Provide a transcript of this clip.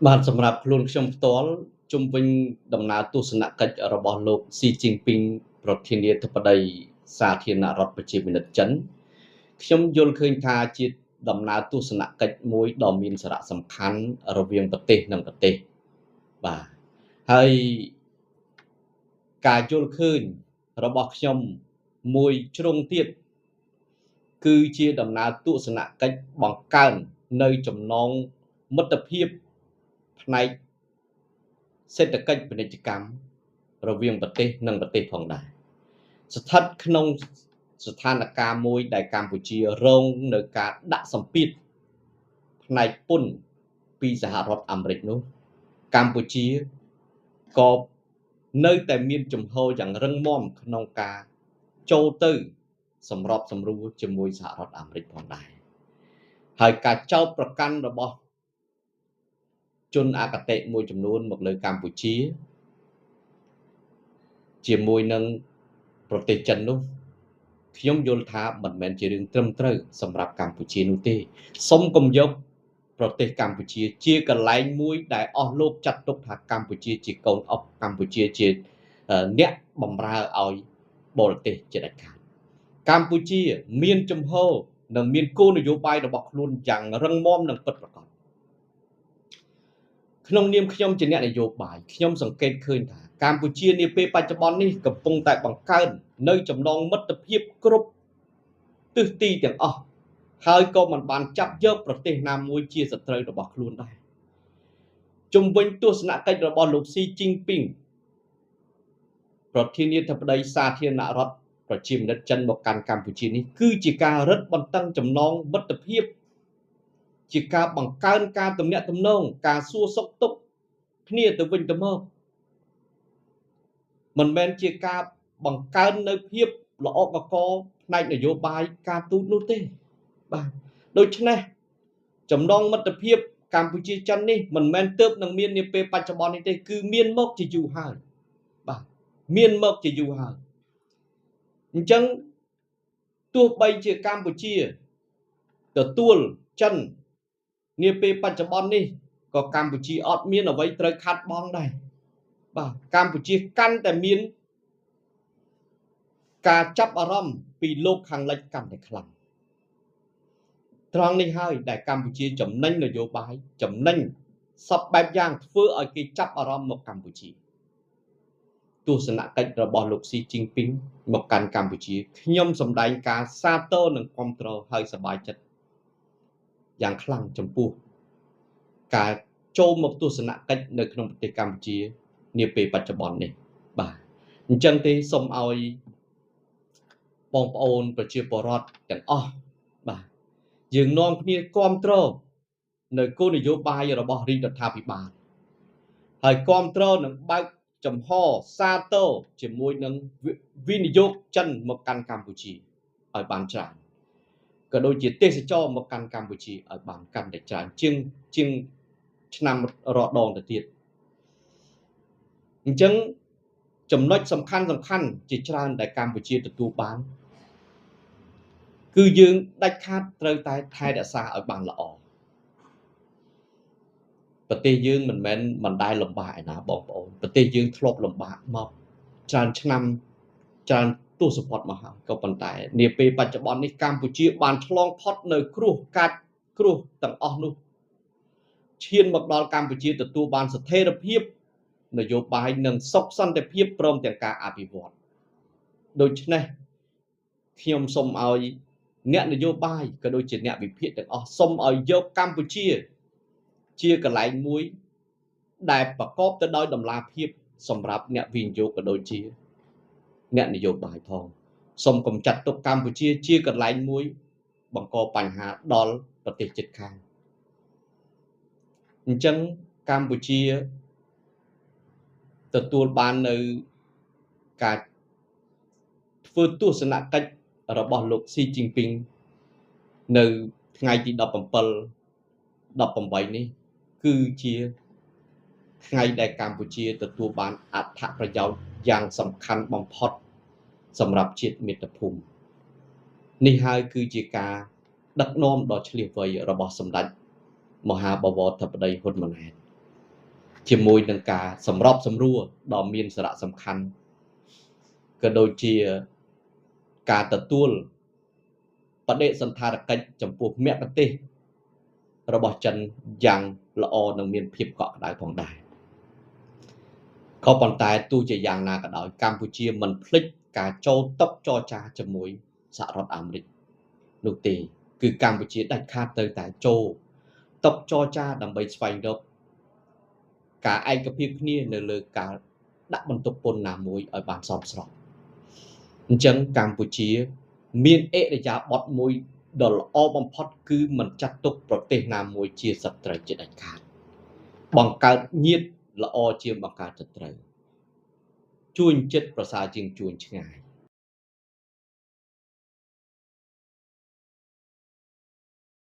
បាទសម្រាប់ខ្លួនខ្ញុំផ្ទាល់ជុំវិញដំណើរទស្សនកិច្ចរបស់លោកស៊ីជីនពីងប្រធានាធិបតីសាធារណរដ្ឋប្រជាមានិតចិនខ្ញុំយល់ឃើញថាជាដំណើរទស្សនកិច្ចមួយដ៏មានសារៈសំខាន់រវាងប្រទេសនិងប្រទេសបាទហើយការយល់ឃើញរបស់ខ្ញុំមួយជ្រុងទៀតគឺជាដំណើរទស្សនកិច្ចបង្កើននៅចំណងមិត្តភាពផ្នែកសេដ្ឋកិច្ចពាណិជ្ជកម្មរវាងប្រទេសនិងប្រទេសផងដែរស្ថិតក្នុងស្ថានភាពមួយដែលកម្ពុជារងនៅការដាក់សម្ពាធផ្នែកពន្ធពីសហរដ្ឋអាមេរិកនោះកម្ពុជាក៏នៅតែមានជំហរយ៉ាងរឹងមាំក្នុងការចូលទៅសម្របសម្រួលជាមួយសហរដ្ឋអាមេរិកផងដែរហើយការចោទប្រកាន់របស់ជនអគតិមួយចំនួនមកលើកម្ពុជាជាមួយនឹងប្រទេសចិននោះខ្ញុំយល់ថាមិនមែនជារឿងត្រឹមត្រូវសម្រាប់កម្ពុជានោះទេសូមកុំយកប្រទេសកម្ពុជាជាកន្លែងមួយដែលអស់លោកចាត់ទុកថាកម្ពុជាជាកូនអុកកម្ពុជាជាអ្នកបម្រើឲ្យបរទេសជាដាច់ខាតកម្ពុជាមានជំហរនិងមានគោលនយោបាយរបស់ខ្លួនយ៉ាងរឹងមាំនិងពិតប្រាកដក្នុងនាមខ្ញុំជាអ្នកនយោបាយខ្ញុំសង្កេតឃើញថាកម្ពុជានាពេលបច្ចុប្បន្ននេះកំពុងតែបង្កើននៅចំណងមិត្តភាពគ្រប់ទិសទីទាំងអស់ហើយក៏មិនបានចាប់យកប្រទេសណាមួយជាសត្រូវរបស់ខ្លួនដែរជុំវិញទស្សនកិច្ចរបស់លោកស៊ីជីនពីងប្រធានាធិបតីសាធារណរដ្ឋប្រជាមានិតចិនមកកាន់កម្ពុជានេះគឺជាការរឹតបន្តឹងចំណងមិត្តភាពជាការបង្កើនការទំនាក់ទំនងការសួរសុខទុក្ខគ្នាទៅវិញទៅមកមិនមែនជាការបង្កើននៅភាពល្អក់កករផ្នែកនយោបាយការទូតនោះទេបាទដូច្នេះចំណងមិត្តភាពកម្ពុជាចិននេះមិនមែនទើបនឹងមាននាពេលបច្ចុប្បន្ននេះទេគឺមានមកជាយូរហើយបាទមានមកជាយូរហើយអញ្ចឹងទោះបីជាកម្ពុជាទទួលចិននាពេលបច្ចុប្បន្ននេះក៏កម្ពុជាអត់មានអ្វីត្រូវខាត់បងដែរបាទកម្ពុជាកាន់តែមានការចាប់អារម្មណ៍ពីលោកខាងលិចកាន់តែខ្លាំងត្រង់នេះហើយដែលកម្ពុជាចំណេញនយោបាយចំណេញសពបែបយ៉ាងធ្វើឲ្យគេចាប់អារម្មណ៍មកកម្ពុជាទស្សនកិច្ចរបស់លោកស៊ីជីនពីងមកកាន់កម្ពុជាខ្ញុំសម្ដែងការសាទរនិងគាំទ្រហើយសប្បាយចិត្តយ៉ាងខ្លាំងចំពោះការចូលមកទស្សនកិច្ចនៅក្នុងប្រទេសកម្ពុជានាពេលបច្ចុប្បន្ននេះបាទអញ្ចឹងទេសូមឲ្យបងប្អូនប្រជាពលរដ្ឋទាំងអស់បាទយើងនាំគ្នាគាំទ្រនៅគោលនយោបាយរបស់រាជរដ្ឋាភិបាលហើយគាំទ្រនិងបើកចំហសាទរជាមួយនឹងវិនិយោគចិនមកកាន់កម្ពុជាឲ្យបានច្រើនក៏ដូចជាទេសចរមកកាន់កម្ពុជាឲ្យបានកាន់តែច្រើនជាងឆ្នាំរដងទៅទៀតអញ្ចឹងចំណុចសំខាន់ជាច្រើនដែលកម្ពុជាទទួលបានគឺយើងដាច់ខាតត្រូវតែថែរក្សាឲ្យបានល្អប្រទេសយើងមិនមែនមិនដែលលំបាកឯណាបងប្អូនប្រទេសយើងធ្លាប់លំបាកមកច្រើនឆ្នាំច្រើនទសវត្សរ៍មកហើយក៏ប៉ុន្តែនាពេលបច្ចុប្បន្ននេះកម្ពុជាបានឆ្លងផុតនៅគ្រោះកាចគ្រោះទាំងអស់នោះឈានមកដល់កម្ពុជាទទួលបានស្ថិរភាពនយោបាយនិងសុខសន្តិភាពព្រមទាំងការអភិវឌ្ឍដូច្នេះខ្ញុំសូមឲ្យអ្នកនយោបាយក៏ដូចជាអ្នកវិភាគទាំងអស់សូមឲ្យយកកម្ពុជាជាកន្លែងមួយដែលប្រកបទៅដោយតម្លាភាពសម្រាប់អ្នកវិនិយោគក៏ដូចជាអ្នកនយោបាយផងសូមកុំចាត់ទុកកម្ពុជាជាកន្លែងមួយបង្កបញ្ហាដល់ប្រទេសជិតខាងអញ្ចឹងកម្ពុជាទទួលបាននៅការធ្វើទស្សនកិច្ចរបស់លោកស៊ីជីនពីងនៅថ្ងៃទី17 18នេះគឺជាថ្ងៃដែលកម្ពុជាទទួលបានអត្ថប្រយោជន៍យ៉ាងសំខាន់បំផុតសម្រាប់ជាតិមាតុភូមិនេះហើយគឺជាការដឹកនាំដ៏ឈ្លាសវៃរបស់សម្ដេចមហាបវរធិបតីហ៊ុនម៉ាណែត ជាមួយនឹងការសម្របសម្រួលដ៏មានសារៈសំខាន់ក៏ដូចជាការទទួលបដិសណ្ឋារកិច្ចចំពោះមគ្គទេសរបស់ចិនយ៉ាងល្អនិងមានភាពកក់ក្ដៅផងដែរក៏ប៉ុន្តែទោះជាយ៉ាងណាក៏ដោយកម្ពុជាមិនភ្លេចការចូលតុចរចាជាមួយសហរដ្ឋអាមេរិកនោះទេគឺកម្ពុជាដាច់ខាតត្រូវតែចូលតុចរចាដើម្បីស្វែងរកការឯកភាពគ្នានៅលើការដាក់បន្ទុកពន្ធណាមួយឲ្យបានសមស្របអញ្ចឹងកម្ពុជាមានឥរិយាបថមួយដ៏ល្អបំផុតគឺមិនចាត់ទុកប្រទេសណាមួយជាសត្រូវជាដាច់ខាតបង្កើតញាតិល្អជាងបង្កើតសត្រូវជួញចិត្តប្រសើរជាងជួញឆ្ងាយ។